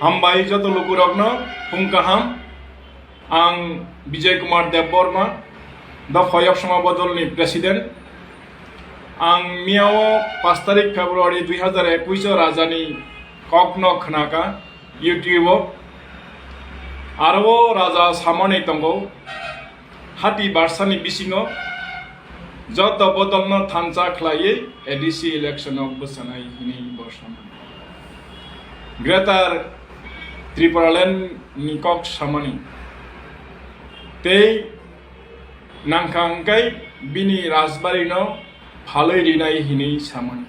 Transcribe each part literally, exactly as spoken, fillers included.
Hambai joto lukurokno phung kaham. Ang Bijay Kumar Debbarma, Dopha Yoksoma Bodolni President. Ang miyao pash tarik February dui hazar ekush o rajani kokno khnaka YouTube o. Aro o raja samani tongo, hati barsani bisingo joto bodolno thansa khlaiwi A D C election o bwchanai hinwi bo samani. Greater Tipraland ni kok samani. Tei nangkha hwnkhe bini rajbari no phalwi rinai hinwi samani.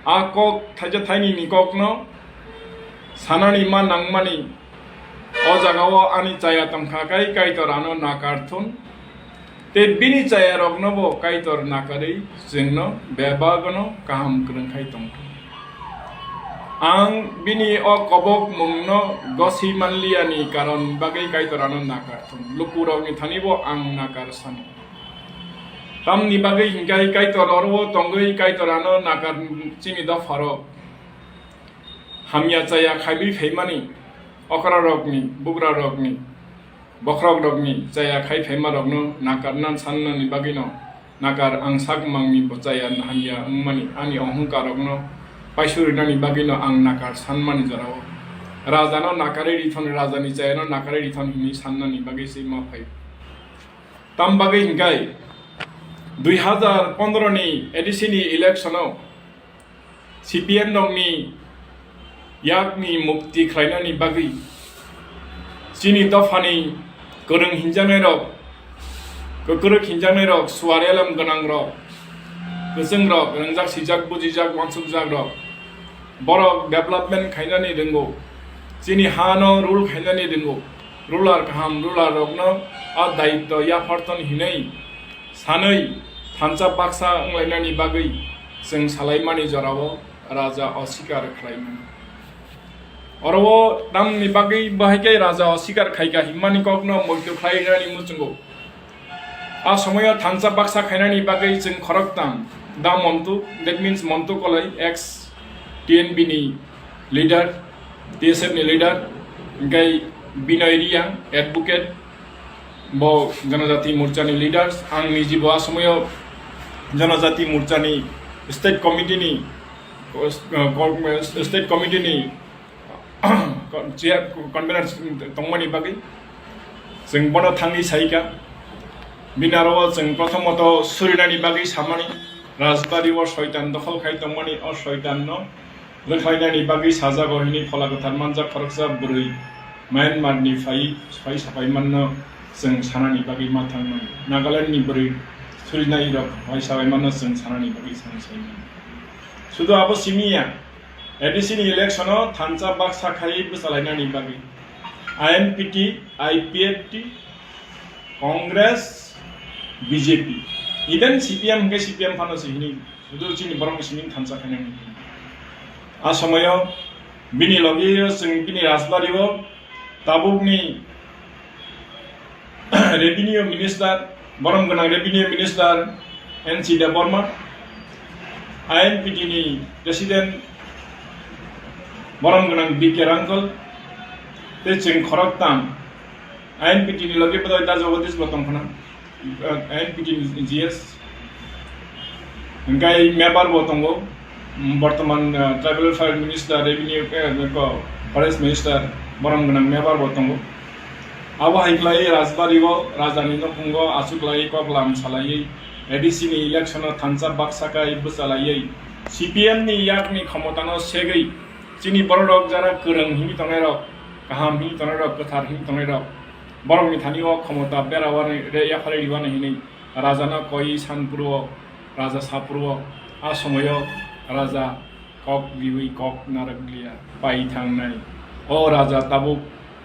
A kok thaisa thainwi ni kokno sanani ma nangmani, o jagao ani chaya tongkha khe Kaitor ano nakar thun. Tei bini chayaroknobo Kaitor nakarwi chwngno bebagno kaham kwrwngkhai tongthung. Ang bini o kobok mungno goswi manliyani karon bagwi Kaitor ano nakar thung. Lukurokni thanibo ang nakar sano. Tamni bagwi hinkhe Kaitor oro tongwi Kaitor ano nakar chini dopharo hamya chaya khaiwi phaimani okrarokni, bugrarokni, bokhorokni chaya khai phaimarokno nakarna sannani bagwino nakar ang sak mangni bo chaya hamya wngmani ani ohongkarokno paisurinani bagwino ang nakar sanmani jorao rajano nakarwi rithon, rajani chayano nakarwi rithon hinwi sannani bagwi se ma phai. Tam bagwi hinkhe dui hazar pondro ni A D C ni election o C P M rokni yakni mukti khlainani bagwi chini dophani kwrwng hinjaknairok, kwkrwk hinjaknairok, suar elem gwnangrok, kwchwngrok, rwngjak, sijak, bujijak, uansukjakrok, borok development khainani rwngo, chini hano rule khainani rwngo, ruler kaham, ruler rokno a daityo yapharthon hinwi sanwi thansa baksa wnglainani bagwi chwng salaimani jorao raja osikar khlaimani. Oro o tamni bagwi bahai khe raja osikar khaikha himmani kokno moito khlainani muchungo. A somoyo thansa baksa khainani bagwi chwng khoroktham, Da Montu, that means Montu Koloi, ex T N B ni leader, T S F ni leader, hwnkhe Binoy Reang, advocate, bo Janajati Morcha ni leaders, ang nijibo a somoyo Janajati Morcha ni state committee ni, uh, state committee ni chair, convener tongmani bagwi chwng bono thangwi saikha. Bini aro o chwng prothomoto surinani bagwi samani, rajbari o soitan dokhol khai tongmani, o soitan no rwkhlainani bagwi sajago hinwi Phola Kwthar manjak khoroksa bwrwi Myanmar ni phai, phai sapai manno chwng sanani bagwi ma thangmani. Nagaland ni bwrwi surinai rok phai sapai manno chwng sanani bagwi chwng saimani. Sudu abo simi ya, A D C ni election o thansa baksa khai bwchalainani bagwi I N P T, I P F T, Congress, B J P, even C P M hwnkhe C P M phano se hini, sudu chini borokni simi thansa khainani. A somoyo bini logi chwng bini rajbari o tabukni Revenue Minister, borom gwnang Revenue Minister N C Debbarma, I N P T ni President, borom gwnang B K Rangkal, tei chwng khoroktham I N P T ni logi bodol Da Jagadish bo tongkhna, I N P T ni G S, hwnkhe member bo tongo, mm, bortoman, uh, Tribal Affairs Minister, Revenue, eh, ko, Forest Minister, borom gwnang member bo tongo. Abo hai khlai rajbari o, rajani nukhungo achuklai koklam salaiwi A D C ni election o thansa baksa kai bwchalaiwi C P M ni yakni khomotano segwi chini bororok jara kwrwng himwi tongnairok, kaham himwi tongnairok, kwthar himwi tongnairok, borokni thani o khomota bera wani re yapharwi rwani hinwi rajano koi san phuru o, raja sa phuru o, a somoyo raja kok riwi kok narwk liya pai thangnai. O raja tabuk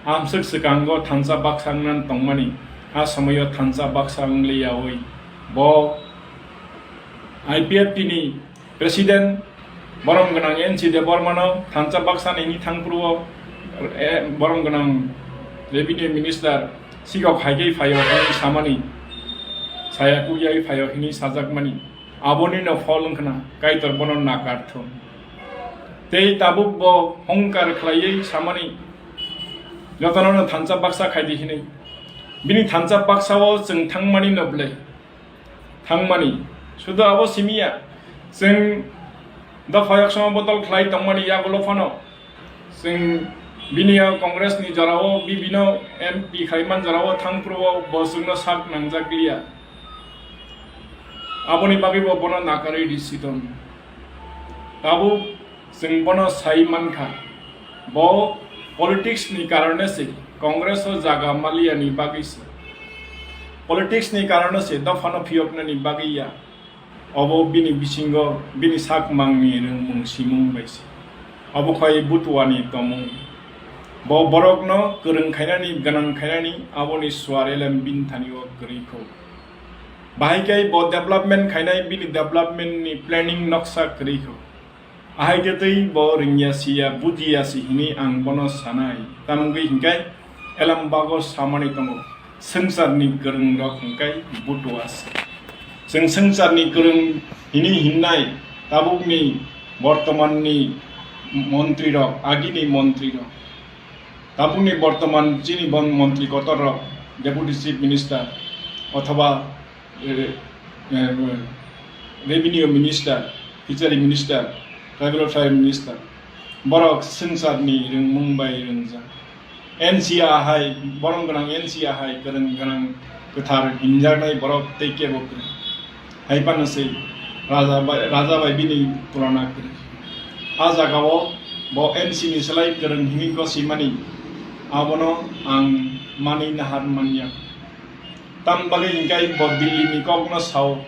amswk swkango thansa baksa wngna tongmani, a somoyo thansa baksa wng liyawi bo I P F T ni President borom gwnang N C Debbarmano thansa baksa ni hini thang phuru o, eh, borom gwnang Revenue Minister sikok hai khe phaio hini samani, saya kuya phaio hini sajakmani. Aboni no phol wngkhna Kaitor bono nakar thung. Tei tabuk bo hongkar khlaiwi samani, jotono thansa baksa khaidi hinwi. Bini thansa baksa-o chwng thangmani no bwle thangmani. Sudu abo simiya, chwng dopha yoksongo bodol khlai tongmani yagulo phano. Chwng bini o Congress ni jorao bibino M P khaiman jorao thangphuru o bo chwngno sak nangjak liya. Aboni bagwi bo bono nakarwi risi tong. Tabuk chwng bono sai mankha, bo politics ni karone se Congress o jaga maliya ni bagwi se. Politics ni karone se dophano phiyoknani bagwi ya. Obo bini bisingo bini sak mangni rwngmung simung bai se. Obo khai butuani tomung. Bo borokno kwrwng khainani, gwnang khainani aboni suar elem bini thani o kwrwi kho. Bahai khe bo development khainai, bini development ni planning noksa kwrwi kho. Ahai khe tei bo rwngya siya, bujiya si hini ang bono sanai. Tamgwi hinkhe elem bago samani tongo, swngcharni kwrwngrok hinkhe butua se. Chwng swngcharni kwrwng hini hinnai tabukni bortomanni montrirok, agini montrirok. Tabukni bortoman chini bon montri kotor rok, Deputy Chief Minister othoba, eh, eh, Revenue Minister, Fishery Minister, Tribal Affairs Minister, borok swngcharni rwngmung bai rwngjak. N C A hai, borom gwnang N C A hai, kwrwng gwnang kwthar hinjaknai borok tei kebo kwrwng. Hai phano se raja bai, raja bai bini purana kwrwi. A jagao bo N C ni slai kwrwng hini gosimani, abono ang manwi nahar manya. Tam bagwi hinkhe bo Delhi ni kokno sao,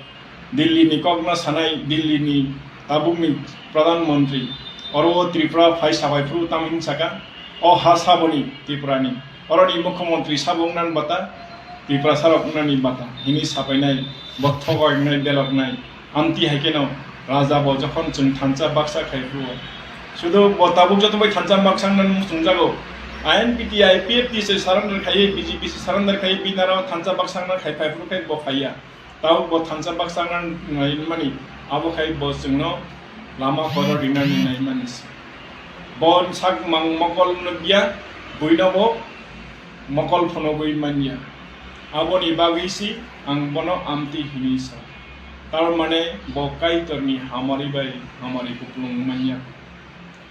Delhi ni kokno sanai, Delhi ni tabukni Pradhan Mantri, oro o Tripura phai sabai phuru tam hin saka, o ha saboni Tripura ni. Oroni mukhyamantri sabo wngna ni bata, Tiprasa rok wngna ni bata hini sapainai, bo thogo wngnai, beloknai. Amtwi hai kheno raja bo jokhon chwng thansa baksa khai phuru o. Sudu bo tabuk joto bai thansa baksa wngna ni muchungjago. I N P T, I P F T se surrender khai, B J P se surrender khai, bini aro thansa baksa wngna khai phai phuru khai bo phaiya. Tabuk bo thansa baksa wngna nai mani, abo khai bo chwngno lama kotor rinani nai mani se. Bo sak mang mokol nukya, buino bo mokol phunugwi manya. Aboni bagwi si ang bono amtwi hinwi sa. Tar mane bo Kaitorni hamari bai hamari kupulung manya.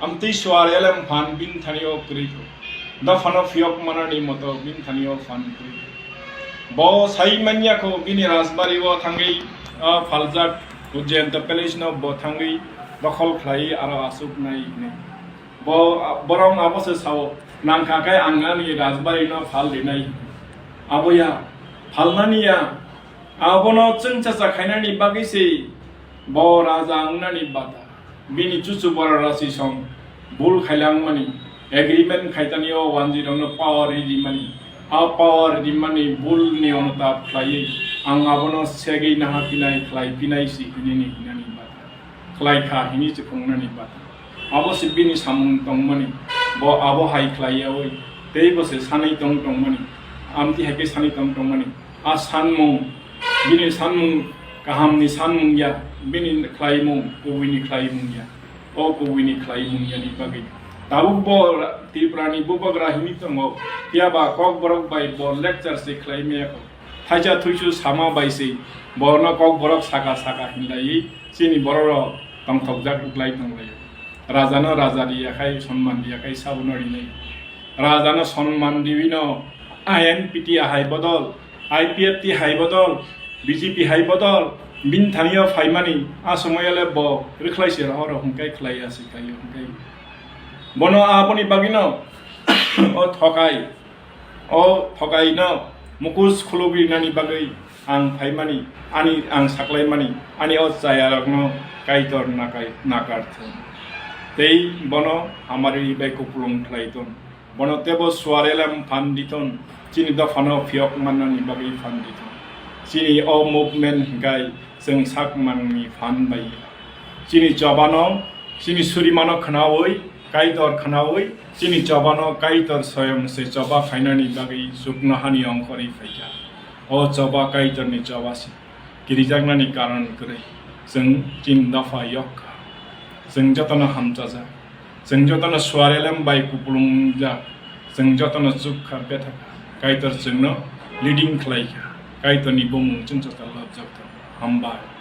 Amtwi suar elem phan bini thani o kwrwi kho. Dophano phiyok manani moto bini thani o phan kwrwi kho. Bo sai manya kho bini rajbari o thangwi, ah, phaljak Ujjayanta Palace no bo thangwi dokhol khlai aro asuk nai hinwi. Bo, borok abo se sao, nangkha khe ang ani rajbari no phal rinai. Abo ya, phalmani ya, abono chwngsacha khainani bagwi se bo raja wngnani bata. Bini chuchu bora rasi song bul khailangmani, agreement khaitani o wanjwi rokno power ri rimani, a power rimani bul ni onotap khlaiwi ang abono segwi naha pinai khlai pinai si hinini hinani bata. Khlai kha hini se phungnani bata. Abo se bini samung tongmani, bo abo hai khlai yawi, tei bo se sanwi tong tongmani, amtwi hai khe sanwi tong tongmani. A sanmung, bini sanmung kahamni sanmung ya, bini khlaimung kubuini khlaimung ya. O kubuini khlaimung yani bagwi tabuk bo Tripurani bubagra hini tongo, phiya ba Kokborok bai bo lecture se khlai maya kho. Thaisa thuisu sama bai se borno Kokborok saka saka hinlaiwi chini bororok tongthokjak wklai tonglaio. Rajano raja riyakhai, sonman riyakhai sabono rinai. Rajano sonman riwino I N P T hai bodol, I P F T hai bodol, B J P hai bodol, bini thani o phaimani, a somoyale bo rwkhlai se rohoro hwnkhai khlai ya se khlai ya hwnkhai. Bono aboni bagwino o thokai, o thokaino mukus khulugwi nani bagwi ang phaimani, ani ang saklaimani, ani o chayarokno Kaitor nakai-, nakarthung. Tei bono hamari bai kupulung khlai thung. Bono teibo suar elem phan di thun, chini dophano phiyok mannani bagwi phan di thun. Chini o movement hwnkhe chwng sak manni phan bai. Chini chobano, chini surimano khwnawi, Kaitor khwnawi, chini chobano Kaitor soyong se choba khainani bagwi chuknohani ongkhorwi phaikha. O choba Kaitorni choba se. Kirijaknani karon kwrwi. Chwng chini dopha yok kha. Chwng jotono hamchajak. Chwng jotono suar elem bai kupulung jak, chwng jotono chuk kha, betha kha. Kaitor chwngno leading khlai kha. Kaitorni bumung chwng joto lobjak thang. Hambai.